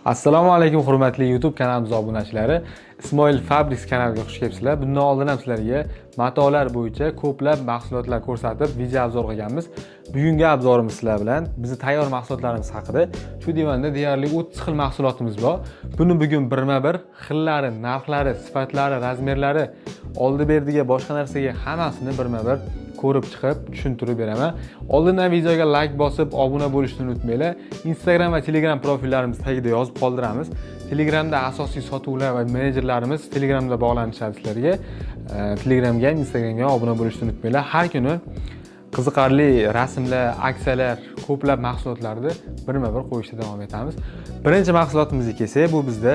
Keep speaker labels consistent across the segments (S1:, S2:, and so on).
S1: Assalomu alaykum, hurmatli YouTube kanalimiz obunachilari. Ismoil Fabrics kanaliga xush kelibsizlar. Bundan oldin ham sizlarga matolar bo'yicha ko'plab mahsulotlar ko'rsatib, video обзор qilganmiz. Bugungi обзор imiz sizlar bilan bizni tayyor mahsulotlarimiz haqida. Shu divanda deyarli 30 xil mahsulotimiz bor. Buni bugun birma-bir xillari, narxlari, sifatlari, razmerlari, oldi berdiga, boshqa narsaga hammasini birma-bir ko'rib chiqib, tushuntirib beraman. Oldindan videoga layk bosib, obuna bo'lishni unutmanglar. Instagram va Telegram profillarimiz tagida yozib qoldiramiz. Telegramda asosiy sotuvlar va menejerlarimiz Telegramda bog'lanishadi sizlarga. Telegramga ham, Instagramga ham obuna bo'lishni unutmanglar. Har kuni qiziqarli rasmlar, aksiyalar, ko'plab mahsulotlarni birma-bir qo'yishda davom etamiz. Birinchi mahsulotimizga kelsak, bu bizda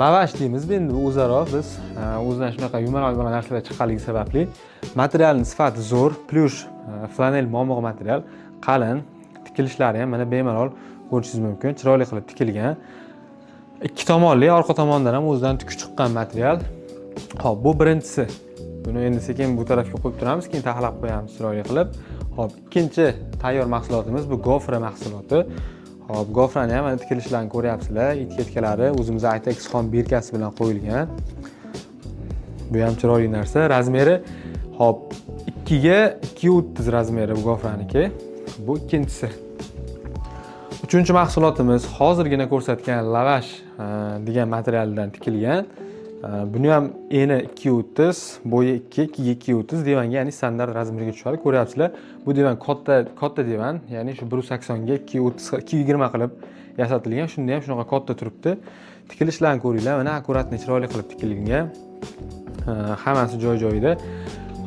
S1: lavash deymiz endi o'zaro biz o'zidan shunaqa yumaloq yumaloq narsalar chiqqanligi sababli. Materialning sifati zo'r, plyush, flanel momiq material, qalin, tikilishlari ham mana bemalol ko'rishingiz mumkin, chiroyli qilib tikilgan. Ikki tomonli, orqa tomonidan ham o'zidan tuki chiqqan material. Ho'p, bu birinchisi. Buni endi sekin bu tarafga qo'yib turamiz, keyin taxlab qo'yamiz chiroyli qilib. Ho'p, ikkinchi tayyor mahsulotimiz bu gofra mahsuloti. Ho'p, gofrani ham mana tikilishlarini ko'ryapsizlar, etiketkalari o'zimiz Itex Home бирка si bilan qo'yilgan. Bu ham chiroyli narsa. Razmeri, hop, 2 ga 2,30 razmeri bu gofraniki. Bu ikkinchisi. Uchinchi mahsulotimiz hozirgina ko'rsatgan lavash degan materialdan tikilgan. Buni ham eni 2,30, bo'yi 2, 2 ga 2,30 divanga, ya'ni standart razmerga tushadi. Ko'ryapsizlar, bu divan katta katta divan, ya'ni shu 1,80 ga 2,30, 2,20 qilib yasatilgan. Shunda ham shunaqa katta turibdi. Tikilishlarini ko'ringlar, mana аккуратный, chiroyli qilib tikilgan. Hammasi joy joyida.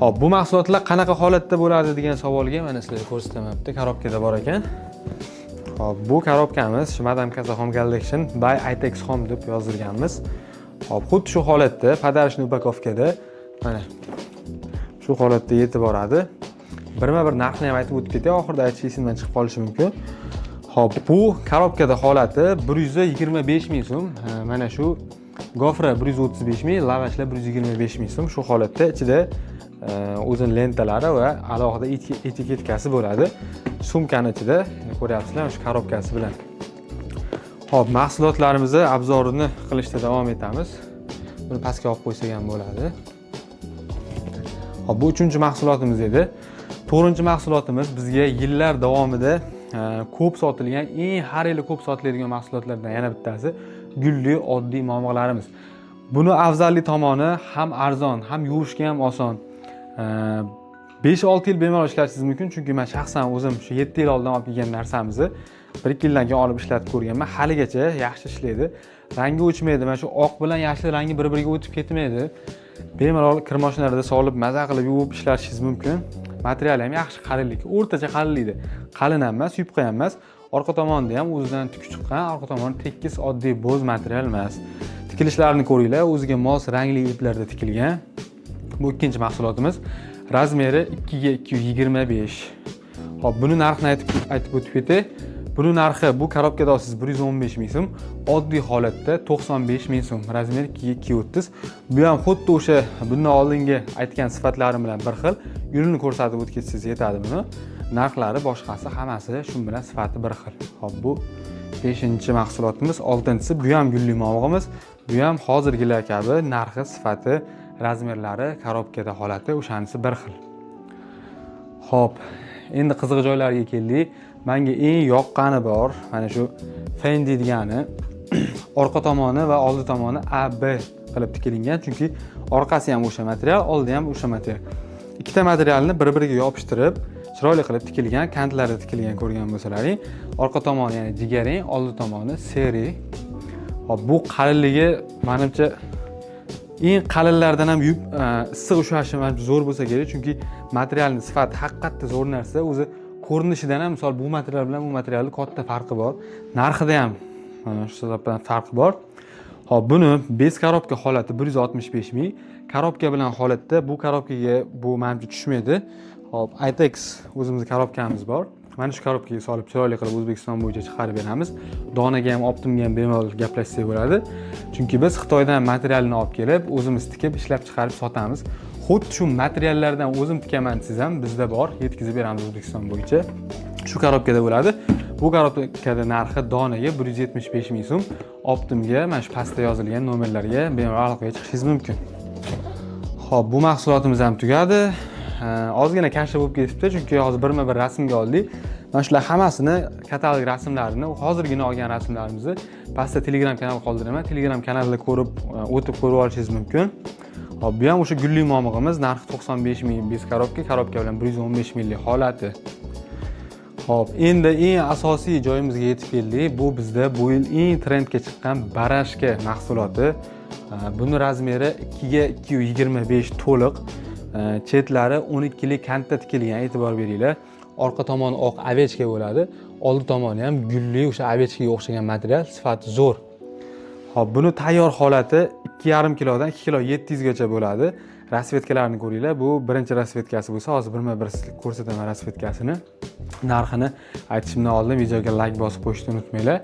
S1: Ho'p, bu mahsulotlar qanaqa holatda bo'ladi degan savolga mana sizlarga ko'rsataman. Bitta коробка da bor ekan. Ho'p, bu коробка miz shu Madam Kasa Home Collection by Itex Home deb yozilganmiz. Ho'p, xuddi shu holatda, подарочный упаковка da mana shu holatda yetib boradi. Birma bir narxni ham aytib o'tib ketay, oxirida aytish esimdan chiqib qolishi mumkin. Ho'p, bu коробка da holati 125 ming so'm. Ha, mana shu gofra 135 ming, lavashlar 125 ming so'm. Shu holatda ichida o'zini lentalari va alohida etiketkasi bo'ladi. Sumkani ichida ko'ryapsizlar, shu коробка si bilan. Ho'p, mahsulotlarimizni обзор ini qilishda davom etamiz. Buni pastga olib qo'ysak ham bo'ladi. Ho'p, bu uchinchi mahsulotimiz edi. To'rtinchi mahsulotimiz bizga yillar davomida ko'p sotilgan, eng har yili ko'p sotiladigan mahsulotlardan yana bittasi gulli oddiy momiqlarimiz. Buni afzalli tomoni ham arzon, ham yuvishga ham oson. 5-6 yil bemalol ishlatishingiz mumkin, chunki men shaxsan o'zim shu 7 yil oldin olib kelgan narsamizni 1-2 yildan keyin olib ishlatib ko'rganman. Haligacha yaxshi ishlaydi. Rangi o'chmaydi. Mana shu oq bilan yashil rangi bir-biriga o'tib ketmaydi. Bemalol kir mashinalarda solib, maza qilib yuvib ishlatishingiz mumkin. Materiali ham yaxshi, qalinligi o'rtacha qalinlikda. Qalin ham emas, yupqa ham emas. Orqa tomonida ham o'zidan tuki chiqqan, orqa tomoni tekis, oddiy bo'z material emas. Tikilishlarini ko'ringlar, o'ziga mos rangli iplarda tikilgan. Bu ikkinchi mahsulotimiz. Razmeri 2 ga 2,25. Ho'p, buni narxini aytib o'tib ketay. Buni narxi bu коробка da olsangiz 115 ming so'm, oddiy holatda 95 ming so'm. Razmeri 2 ga 2,30. Bu ham xuddi o'sha bundan oldingi aytgan sifatlarim bilan bir xil. Gulini ko'rsatib o'tib ketsangiz yetadi buni. Narxlari, boshqasi hammasi shu bilan sifati bir xil. Ho'p, bu 5 mahsulotimiz, oltinchisi bu ham gulli momig'imiz. Bu ham hozirgilar kabi narxi, sifati, razmerlari, коробка da holati o'shanisi bir xil. Ho'p, endi qiziq joylariga keldik. Menga eng yoqqani bor, mana shu Fendi degani. Orqa tomoni va oldi tomoni A, B qilib tikilingan, chunki orqasi ham o'sha material, oldi ham o'sha material. Ikkita materialni bir-biriga yopishtirib, chiroyli qilib tikilgan, kantlarda tikilgan, ko'rgan bo'lsalaring. Orqa tomoni ya'ni jigarrang, oldi tomoni серый. Hop, bu qalinligi manimcha eng qalinlardan ham issiq ushlashi manimcha zo'r bo'lsa kerak, chunki materialning sifati haqiqatda zo'r narsa. O'zi ko'rinishidan ham, misol, bu material bilan bu materialni katta farqi bor. Narxida ham mana shu sababdan farqi bor. Hop, buni без коробка holati 165 ming. Коробка bilan holatda bu коробка ga bu manimcha tushmaydi. Hop, Itex o'zimizni коробка miz bor. Mana shu коробка ga solib, chiroyli qilib O'zbekiston bo'yicha chiqarib beramiz. Donaga ham, оптом ga ham bemalol gaplashsak bo'ladi. Chunki biz Xitoydan materialni olib kelib, o'zimiz tikib, ishlab chiqarib sotamiz. Xuddi shu materiallardan o'zim tikaman desangiz ham bizda bor, yetkazib beramiz O'zbekiston bo'yicha. Shu коробка da bo'ladi. Bu korobkada narxi donaga 175 ming so'm. Оптом ga mana shu pastda yozilgan nomerlarga bemalol aloqaga chiqishingiz mumkin. Xo'p, bu mahsulotimiz ham tugadi. Ozgina kasha bo'lib ketibdi, chunki hozir birma-bir rasmga oldik. Mana shular hammasini, katalog rasmlarini, hozirgina olgan rasmlarimizni pastda Telegram kanal qoldiraman. Telegram kanalida ko'rib, o'tib ko'rib olishingiz mumkin. Xo'p, bu ham o'sha gulli momig'imiz, narxi 95 ming без коробка, korobka bilan 115 minglik holati. Xo'p, endi eng asosiy joyimizga yetib keldik. Bu bizda bu yil eng trendga chiqqan барашка mahsuloti. Buni razmeri 2 ga 225 to'liq. Chetlari 12 lik kantda tikilgan, e'tibor beringlar. Orqa tomoni oq овечка bo'ladi. Oldi tomoni ham gulli, o'sha овечка ga o'xshagan material, sifati zo'r. Xo'p, buni tayyor holati 2,5 kilodan 2 kilo 700 gacha bo'ladi. Расцветка larini ko'ringlar. Bu birinchi расцветка si bo'lsa, hozir birma-bir ko'rsataman расцветка sini. Narxini aytishimdan oldin videoga layk bosib qo'yishni unutmanglar.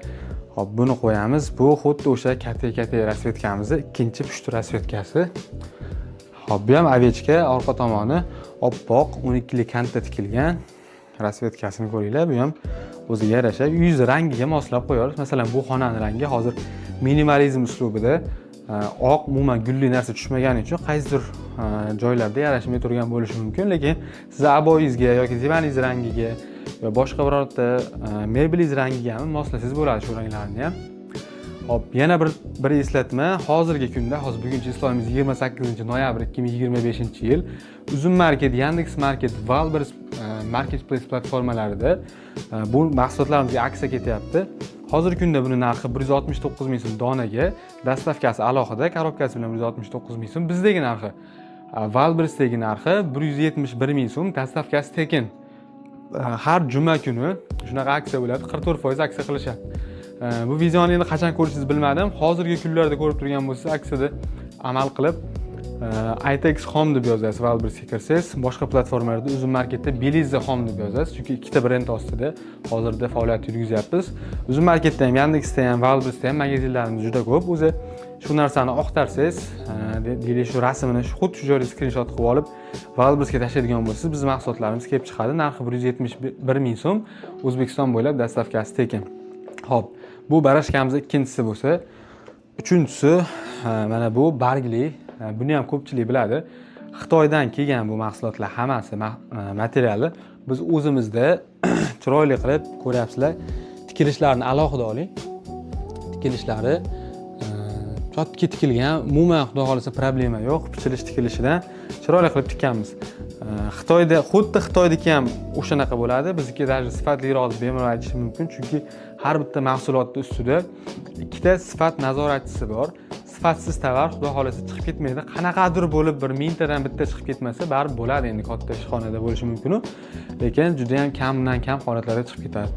S1: Xo'p, buni qo'yamiz. Bu xuddi o'sha katta-katta расцветка mizni ikkinchi pushti расцветка si. Xo'p, bu ham овечка, orqa tomoni oppoq 12 lik kantda tikilgan. Расцветка sini ko'ringlar. Bu ham o'ziga yarasha yuz rangiga moslab qo'yamiz. Masalan, bu xonani rangi hozir minimalizm uslubida, oq, umuman gulli narsa tushmagani uchun qaysidir joylarda yarashmay turgan bo'lishi mumkin, lekin siz обой ingizga yoki divaningiz rangiga yo boshqa birorta mebelingiz rangiga ham moslasangiz bo'ladi shu ranglarni ham. Xo'p, yana bir eslatma. Hozirgi kunda, hozir bugungi isloyimiz 28 noyabr 2025 yil. Uzum Market, Yandex Market, Wildberries Marketplace platformalarida bu mahsulotlarimizga aksiya ketyapti. Hozirgi kunda buni narxi 169 ming so'm donaga, доставка si alohida, korobkasi bilan 169 ming so'm bizdagi narxi. Wildberriesdagi narxi 171 ming so'm, доставка si tekin. Har juma kuni shunaqa aksiya bo'ladi, 44% aksiya qilishadi. Bu videoni endi qachon ko'rishingizni bilmadim. Hozirgi kunlarda ko'rib turgan bo'lsangiz, aksiyada amal qilib, Itex Home deb yozasiz Wildberriesga kirsangiz, boshqa platformalarda Uzum Marketda Belize Home deb yozasiz, chunki ikkita brend ostida hozirda faoliyat yurgizyapmiz. Uzum Marketda ham, Yandexda ham, Wildberriesda ham magazinlarimiz juda ko'p. O'zi shu narsani oqtarsangiz, deylik, shu rasmini shu xuddi shu joyda skrinshot qilib olib Wildberriesga tashlaydigan bo'lsangiz, bizni mahsulotlarimiz kelib chiqadi. Narxi 171 ming so'm, O'zbekiston bo'ylab доставка si tekin. Xo'p, bu барашка miz ikkinchisi bo'lsa, uchinchisi mana bu bargli. Buni ham ko'pchilik biladi. Xitoydan kelgan bu mahsulotlar hammasi materiali biz o'zimizda chiroyli qilib, ko'ryapsizlar, tikilishlarini alohida oling. Tikilishlari чётко tikilgan, umuman, xudo xohlasa, problema yo'q. Bichilish tikilishidan chiroyli qilib tikkanmiz. Xitoyda xuddi Xitoyniki ham o'shanaqa bo'ladi. Bizniki даже sifatliroq deb bemalol aytishim mumkin, chunki har bitta mahsulotni ustida ikkita sifat nazoratchisi bor. Sifatsiz tovar, xudo xohlasa, chiqib ketmaydi. Qanaqadir bo'lib bir mingtadan bitta chiqib ketmasa, baribir bo'ladi, endi katta ishxonada bo'lishi mumkinu, lekin juda yam kamdan kam holatlarda chiqib ketadi.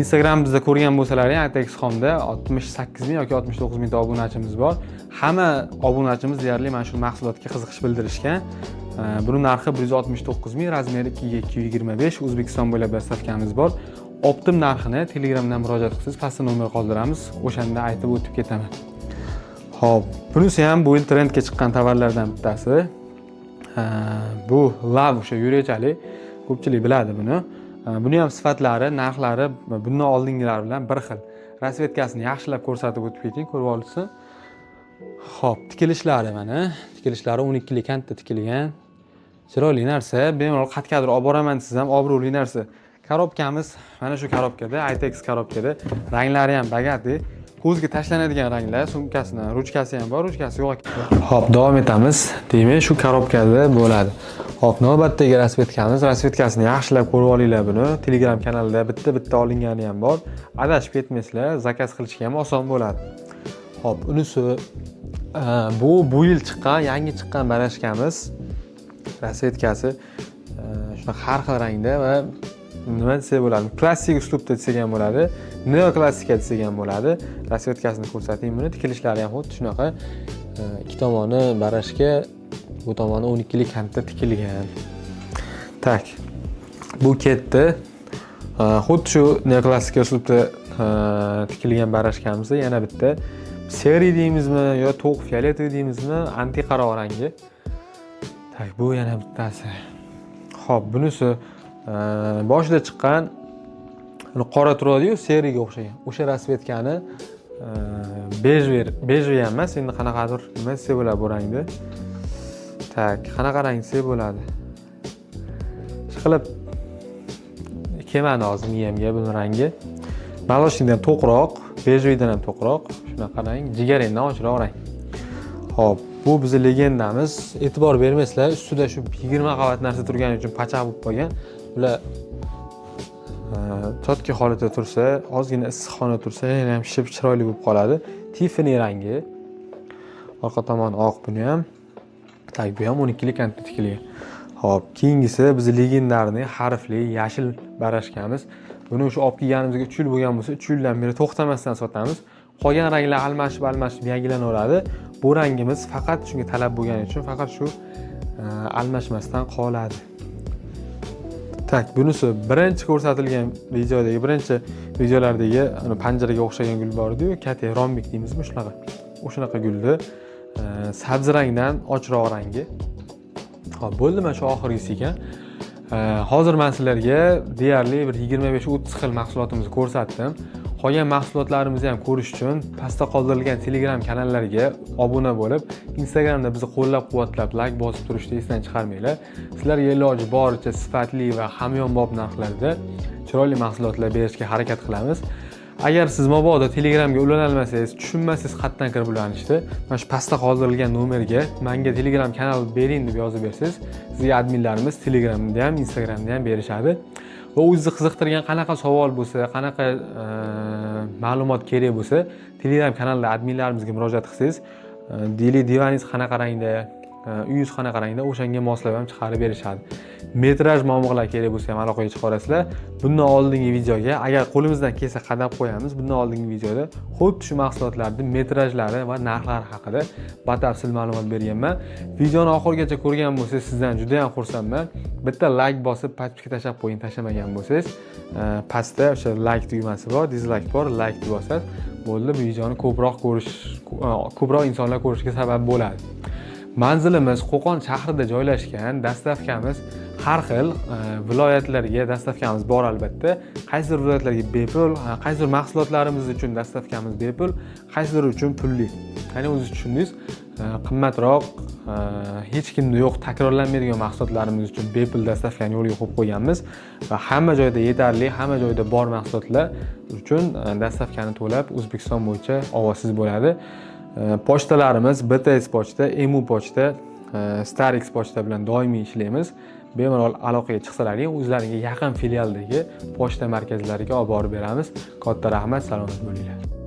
S1: Instagram bizda ko'rgan bo'lsalaring, Itex Home'da 68 ming yoki 69 mingta obunachimiz bor. Hamma obunachimiz deyarli mana shu mahsulotga qiziqish bildirishgan. Buni narxi 169 ming, razmeri 2 ga 225, O'zbekiston bo'ylab доставка miz bor. Оптом narxini Telegramdan murojaat qilsangiz, pastda nomer qoldiramiz, o'shanda aytib o'tib ketaman. Xo'p, bunisi ham bu yil trendga chiqqan tovarlardan bittasi. Bu Love, o'sha yurakchalik, ko'pchilik biladi buni. Buni ham sifatlari, narxlari bundan oldingilar bilan bir xil. Расцветка sini yaxshilab ko'rsatib o'tib keting, ko'rib olishsin. Xo'p, tikilishlari mana, tikilishlari 12 lik kantda tikilgan. Chiroyli narsa, bemalol qayergadir olib boraman desangiz ham obro'li narsa. Korobkamiz mana shu korobkada, Itex korobkada, ranglari ham богатый. Ko'zga tashlanadigan ranglar, sumkasini, ruchkasi ham bor, ruchkasi yo'q. Xo'p, davom etamiz. Demak, shu korobkada bo'ladi. Xo'p, navbatdagi расцветка miz, расцветка sini yaxshilab ko'rib olinglar buni. Telegram kanalida bitta-bitta olingani ham bor. Adashib ketmaysizlar, заказ qilishga ham oson bo'ladi. Xo'p, unisi bu yil chiqqan, yangi chiqqan барашка miz. Расцветка si shunaqa har xil rangda va nima desak bo'ladi? Klassik uslubda desak ham bo'ladi, neoklassika desak ham bo'ladi. Расцветка sini ko'rsating buni, tikilishlari ham xuddi shunaqa. Ikki tomoni барашка, bu tomoni 12 lik kantda tikilgan. Так. Bu ketdi. Xuddi shu neoklassika uslubda tikilgan барашка mizni yana bitta серый deymizmi yo to'q фиолетовый deymizmi, antiqaro rangi. Так, bu yana bittasi. Xo'p, bunisi boshida chiqqan Qora turadi-yu, серый ga o'xshagan. O'sha расцветка ni бежевый, бежевый ham emas, endi qanaqadir nima desa bo'ladi bu rangni. Так, qanaqa rang desa bo'ladi? Ishqilib kelmadi hozir miyamga buni rangi. Молочный dan to'qroq, бежевый dan ham to'qroq. Shunaqa rang, jigarrangdan ochiqroq rang. Xo'p, bu bizni legendamiz. E'tibor bermaysizlar, ustida shu 20 qavat narsa turgani uchun pachaq bo'lib qolgan. Bular чёткий holatda tursa, ozgina issiq xona tursa, yana ham ship chiroyli bo'lib qoladi. Tiffany rangi. Orqa tomoni oq buni ham. Так, bu ham 12 lik kantda tikilgan. Xo'p, keyingisi bizni легендарный harfli yashil барашка miz. Buni o'sha olib kelganimizga 3 yil bo'lgan bo'lsa, 3 yildan beri to'xtamasdan sotamiz. Qolgan ranglar almashib almashib yangilanaveradi. Bu rangimiz faqat shunga talab bo'lgani uchun faqat shu almashmasdan qoladi. Так, bunisi birinchi ko'rsatilgan videodagi, birinchi videolardagi ana panjaraga o'xshagan gul bor edi-yu, katta ромбик deymizmi, shunaqa. O'shanaqa gulni sabzi rangdan ochroq rangi. Xo'p, bo'ldi, mana shu oxirgisi ekan. Hozir men sizlarga deyarli bir 25-30 xil mahsulotimizni ko'rsatdim. Qolgan mahsulotlarimizni ham ko'rish uchun pastda qoldirilgan Telegram kanallarga obuna bo'lib, Instagramda bizni qo'llab-quvvatlab, layk bosib turishni esdan chiqarmanglar. Sizlarga iloji boricha sifatli va hamyonbop narxlarda chiroyli mahsulotlar berishga harakat qilamiz. Agar siz mabodo Telegramga ulanolmasangiz, tushunmasangiz qayerdan kirib ulanishni, mana shu pastda qoldirilgan nomerga "Menga Telegram kanal bering" deb yozib bersangiz, sizga adminlarimiz Telegramda ham, Instagramda ham berishadi. Va o'zingizni qiziqtirgan qanaqa savol bo'lsa, qanaqa ma'lumot kerak bo'lsa, Telegram kanalida adminlarimizga murojaat qilsangiz, deylik, divaningiz qanaqa rangda, uyingiz qanaqa rangda, o'shanga moslab ham chiqarib berishadi. Metraj momiqlar kerak bo'lsa ham aloqaga chiqa olasizlar. Bundan oldingi videoga agar qo'limizdan kelsa qadam qo'yamiz. Bundan oldingi videoda xuddi shu mahsulotlarni metrajlari va narxlari haqida batafsil ma'lumot berganman. Videoni oxirigacha ko'rgan bo'lsangiz, sizdan juda ham xursandman. Bitta layk bosib, подписка tashlab qo'ying, tashlamagan bo'lsangiz. Pastda o'sha layk tugmasi bor, дизлайк bor, laykni bosasiz. Bo'ldi, bu videoni ko'proq ko'rish, ko'proq insonlar ko'rishiga sabab bo'ladi. Manzilimiz Qo'qon shahrida joylashgan. Доставка miz har xil viloyatlarga доставка miz bor albatta. Qaysidir viloyatlarga bepul, qaysidir mahsulotlarimiz uchun доставка miz bepul, qaysidir uchun pulli. Ya'ni o'zingiz tushundingiz, qimmatroq, hech kimda yo'q, takrorlanmaydigan mahsulotlarimiz uchun bepul доставка ni yo'lga qo'yib qo'yganmiz va hamma joyda yetarli, hamma joyda bor mahsulotlar uchun доставка ni to'lab O'zbekiston bo'yicha ovozsiz bo'ladi. Pochtalarimiz BTS pochta, EMU pochta, Starix pochta bilan doimiy ishlaymiz. Bemalol aloqaga chiqsalaring, o'zlariga yaqin filialdagi pochta markazlariga olib borib beramiz. Katta rahmat, salomat bo'linglar.